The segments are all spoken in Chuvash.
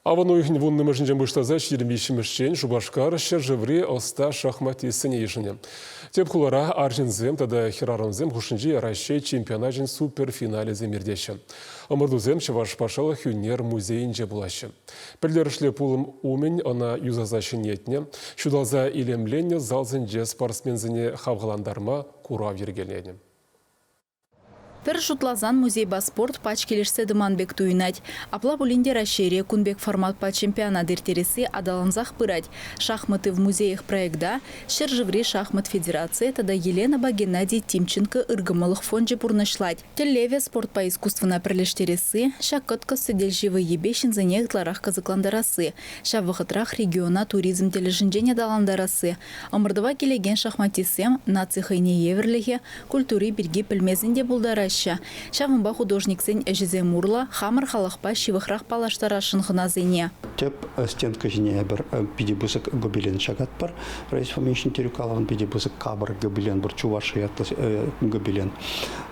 Авӑн уйӑхӗн вуннӑмӗшӗнчен пуҫласа 23-мӗшчен Шупашкар ҫӗршыври ӑста шахматистсене йышӑнӗ. Тӗп хулара арҫынсем тата хӗрарӑмсем хушшинчи Раҫҫей чемпионачӗн суперфиналӗсем иртеҫҫӗ. Ӑмӑртусем Чӑваш патшалӑх ӳнер музейӗнче пулаҫҫӗ. Пӗлтерӗшлӗ пулӑм умӗн ӑна юсаса ҫӗнетнӗ, ҫуталса илемленнӗ залсенче спортсменсене хавхалантарма курав йӗркеленӗ. Пӗр шутласан музейпа спорт пач килӗшсе тӑман пек туйӑнать. Апла пулин те Раҫҫейре кун пек форматпа чемпионат ирттересси аталансах пырать. «Шахматы в музеях» проекта ҫӗршыври шахмат федерацийӗ тата Еленӑпа Геннадий Тимченко ыркӑмӑллӑх фончӗ пурнӑҫлать. Тӗллевӗ спортпа искусствӑна пӗрлештересси, ҫак кӑткӑс сӗтелҫи вӑййипе ҫынсене ытларах кӑсӑклантарасси, ҫав вӑхӑтрах региона туризм тӗлӗшӗнчен аталантарасси. Ӑмӑртӑва килекен шахматистсем наци хӑйне евӗрлӗхӗ, культури пирки пӗлмесен те пултараҫҫӗ. Ҫавӑнпа художниксен ӗҫӗсем урлӑ хамӑр халӑхпа ҫывӑхрах паллаштарасшӑн хӑнасене. Тӗп стенка ҫине эпир питӗ пысӑк гобелен ҫакатпӑр. Раис Фоминичӑн Терюкаловӑн питӗ пысӑк капӑр гобелен пур, Чувашия ятлӑ гобелен.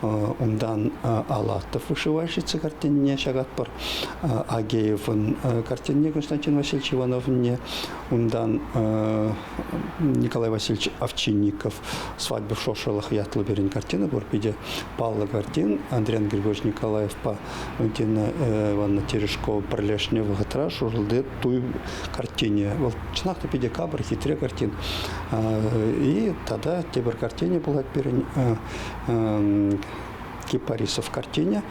Унтан Алатов вышивальщица картинне ҫакатпӑр. Агеевӑн картинне Константин Васильевич Ивановне. Унтан Николай Васильевич Овчинников «Свадьба Шошелых» ятлӑ пирӗн картина пур. Питӗ паллӑ картин. Андриян Григорьевич Николаевпа Валентина Ивановна Терешкова пӗрлешнӗ вӑхӑтра Шуршӑлти туй картине. Вӑл чӑнах та питӗ капӑр, хитре картин. И тата тепӗр картине пулать пирӗн Кипарисов картине.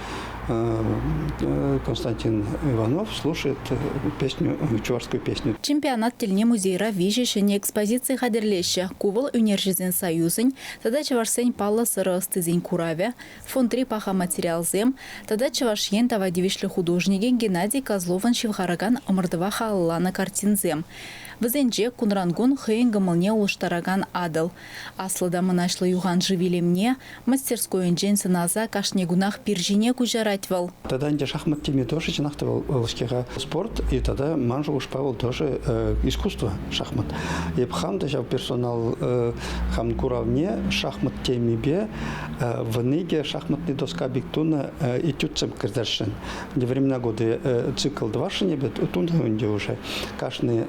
Константин Иванов слушает песню, чувашскую песню. Чемпионат тӗлне музейра виҫӗ ҫӗнӗ экспозици хатӗрлеҫҫӗ. Ку вӑл ӳнерҫӗсен союзӗн тата чӑвашсен паллӑ сӑрӑ ӑстисен куравӗ, фондри паха материалсем тата Чӑваш Ен тава тивӗҫлӗ художникӗ Геннадий Козловӑн ҫывхаракан ӑмӑртӑва халалланӑ картинсем. Вӗсенче кунран-кун хӑйӗн кӑмӑлне улӑштаракан Атӑл. Аслӑ та мӑнаҫлӑ юхан шыв илемне мастерскойӗнчен сӑнаса кашни кунах пир ҫине куҫарать вӑл. Тата ӗнтӗ шахмат теми тоже чӑнах та вӑл-ҫке-ха спорт и тата ман шухӑшпа вӑл тоже искусство шахмат. Эп хам та ҫав персонал хам куравне шахмат темипе вниге шахматный доска пек тунӑ этюдсем кӗртесшӗн. Времена года цикл тӑвасшӑн эпӗ тунӑ ӗнтӗ уже. Кашни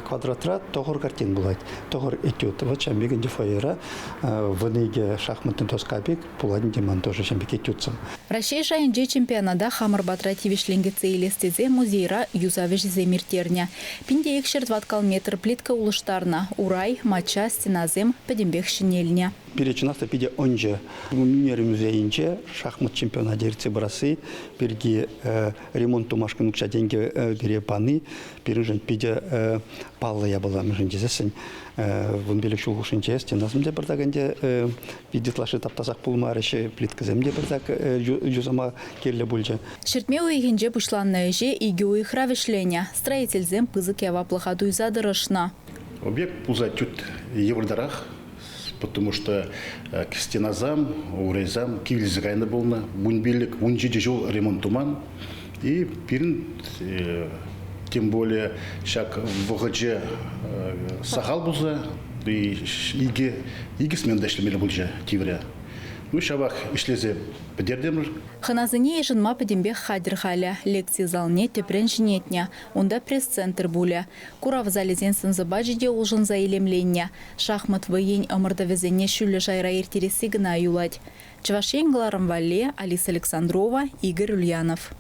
квадратра тӑхӑр картин пулать. Тӑхӑр этюд. Вот ҫав пек ӗнтӗ фойера вниге шахматный доска пек пулать ӗнтӗ ман тоже ҫав пек этюдсем. Раҫҫей шайӗнчи чемпионата хамӑр патра тивӗҫлӗн кӗтсе илес тесе музейра юсав ӗҫӗсем ирттернӗ. 1200 тӑваткал метр плитка улӑштарнӑ, урай, мачча, стенасем пӗтӗмпех ҫӗнелнӗ. Пире чӑнах та питӗ ӑнчӗ. Ӳнер музейӗнче шахмат чемпионачӗ иртсе пырасси пирки ремонт тумашкӑн укҫа-тенкӗ пире пани пирӗншӗн питӗ паллӑ япала. Мӗншӗн тесессӗн 15 ҫул хушшинче стенасем те пӗртак ӗнтӗ питӗ ытлашши таптасах пулмарӗҫ, плиткӑсем те пӗртак юсама кирлӗ пулчӗ. Ҫӗртме уйӑхӗнче пуҫланнӑ ӗҫе икӗ уйӑхра вӗҫленӗ. Строительсем пысӑк яваплӑха туйса тӑрӑшнӑ. Объект пулса тӳт йывӑртарах, потому что стенасам, урайсам кивелсе кайнӑ пулнӑ. 15, 17 ҫул ремонт туман. И пирӗн тем более ҫак вӑхӑчӗ сахал пулса икӗ, икӗ смена ӗҫлемелле пулчӗ тиврӗ. Ну, ҫавах ӗҫлесе пӗтертӗмӗр. Хӑнасене йышӑнма пӗтӗмпех хатӗр халӗ. Лекци залне тӗпрен ҫӗнетнӗ. Унта пресс-центр пулӗ. Курав залӗсен сӑн-сӑпачӗ те улшӑнса илемленнӗ. Шахмат вӑййин ӑмӑртӑвӗсене ҫӳллӗ шайра ирттересси кӑна юлать. Чӑваш Ен кӑларӑм валли Алиса Александрова, Игорь Ульянов.